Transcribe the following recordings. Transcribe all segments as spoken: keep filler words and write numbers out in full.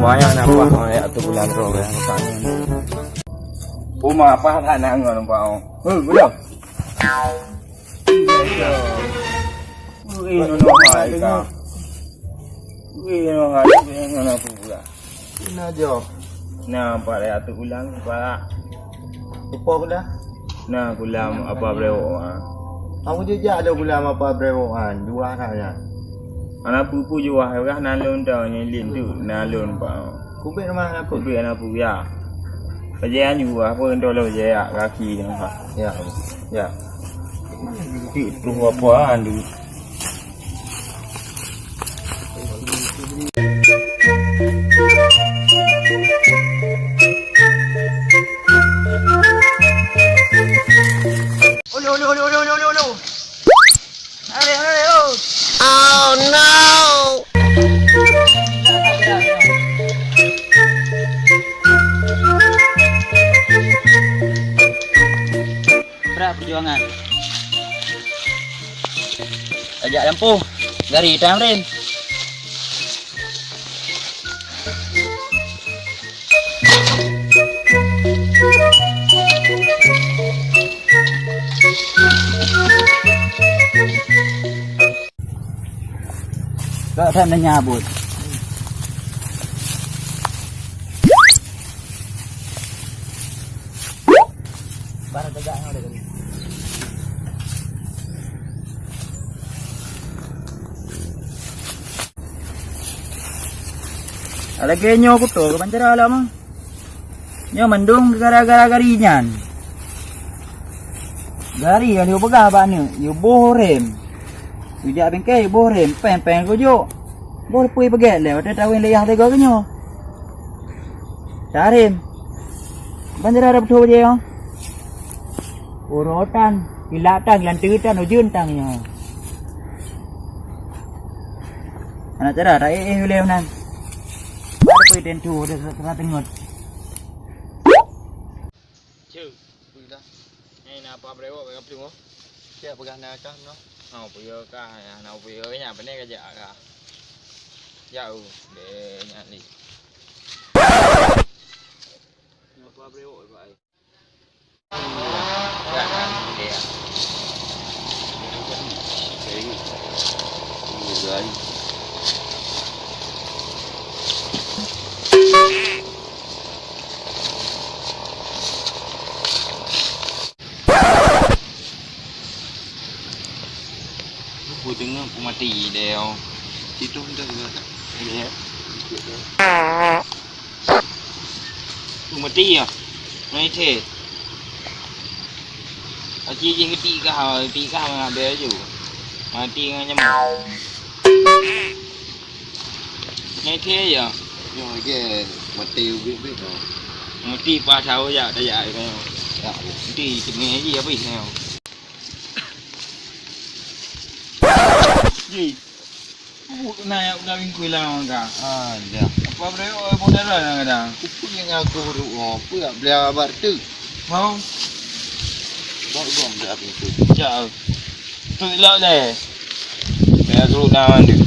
Banyak nak buah, oh, ya, tu bulan roh, ya, bukan. Uma apa tak nak ngon, Pak? Oh, belum. Ui, nono hai ka. Ui, nono hai, nono apa pula? Ina jo. Nah, Pak, ya, tu ulang, Pak. Lupa aku dah. Nah, gulam apa brewok, ha. Aku jejak ada gulam apa brewok, ha. Dua hanya. Anak pupu juah, ya, nalon dah, nyelin tu, nalon, Pak. Kubit rumah anak pupu. Kubit anak pupu, ya. Pajan juah, apa yang tolong je, ya, kaki, ya. Ya, ya. Itu apa, ha, dulu. Ulu, ulu, ulu. Mari, mari, oh. Oh no. Brat peujuangan. Tajak lampôh, gari Tamrin. Kak, that na nyabut. Barang tegak nyoe dah tadi. Lagèe nyoe kuto keuban cara lom. Nyoe mandum gara-gara gari nyan. Gari nyang lheueh peugah bak aneuk, yue boh rem. Yue jak bengke, yue boh rem, péng-péng kujok. Boh leupui peugét lé, watèe taweng lé yah teuga keunyoe. Tarem. Ban jara ada beutôi bajèe nyoe. Uroe tan, kilat tan, geulanteue tan, ujeuen tan nyoe. Aneuk cara, ta éh-éh ulèe meunan. Ada pui tentu, ada teungoh. Ceu, beulah. Hai, na apa brewok bak kaplung, oh? Siap peugah na kah, noh? Hana peue kah, hana peue nyan, pane ka jak kah? Jak, oh, deh, nyan li. Na apa brewok bak ai? Jak, nyan, deh, ya. Ku deungoe ku mati deh, oh. Situ dah juga. Iya. Ku mati ya. Mai the. Aci jih keutik kah, keutik kah mengabel ju. Mati ngon nyamuk. Nyan keu ya. Nyoe ge mati ubit-ubit tu. Mati pas tahu ya, dah ya. Ya. Mati tengah ji habis nyoe. Ji. Bu na ya udah bingkui lah ka. Ah, ya. Apa bre oi pun dah lah kadang. Kupu yang aku buruk oh. Apa ya beli abar tu? Mau. Baru gua ambil apa itu. Jauh. Tu ilak deh. Saya suruh dah mandi.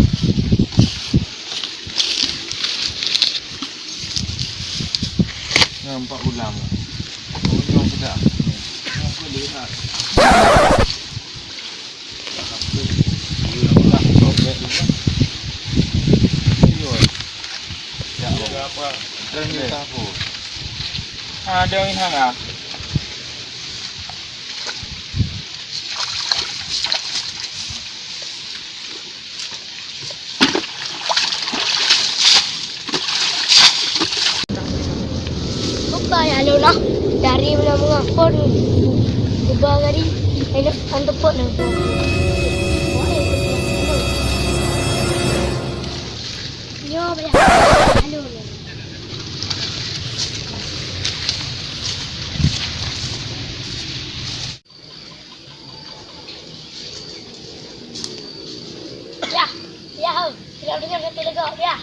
Nampak ulang. Ulang sudah. Aku lihat. Ada yang hang ah. Buka ya lo lah. Dari mana mengapun. Buka tadi. Ayo, antuk pot nak. Yo, boleh. Halo. Yah, yah, ho. Tiga-tiga kata lega, yah.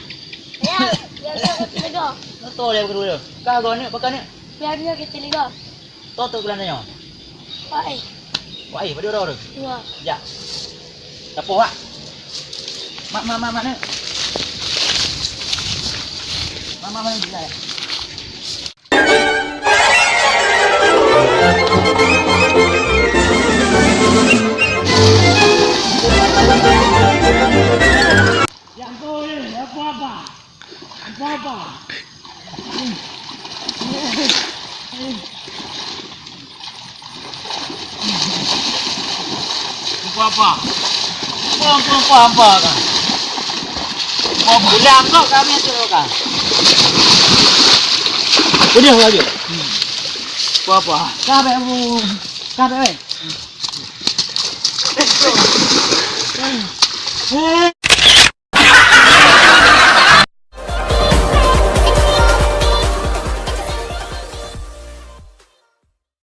Yah, tiga-tiga kata lega. Nyoto dia betul. Kah gua ni, pakai ni. Tiga-tiga kata lega. Toh tu geulana nyoe. Wah, eh. Wah, eh, padum droe tu? Dua. Jak. Tapoh, Wak. Mak, mak, mak, mak, ni. Apa-apa? Apa-apa, apa-apa kan? Apa-apa? Udah angkot kami tu kan? Udah lagi. Apa-apa? Kabeh bu, kabeh weh.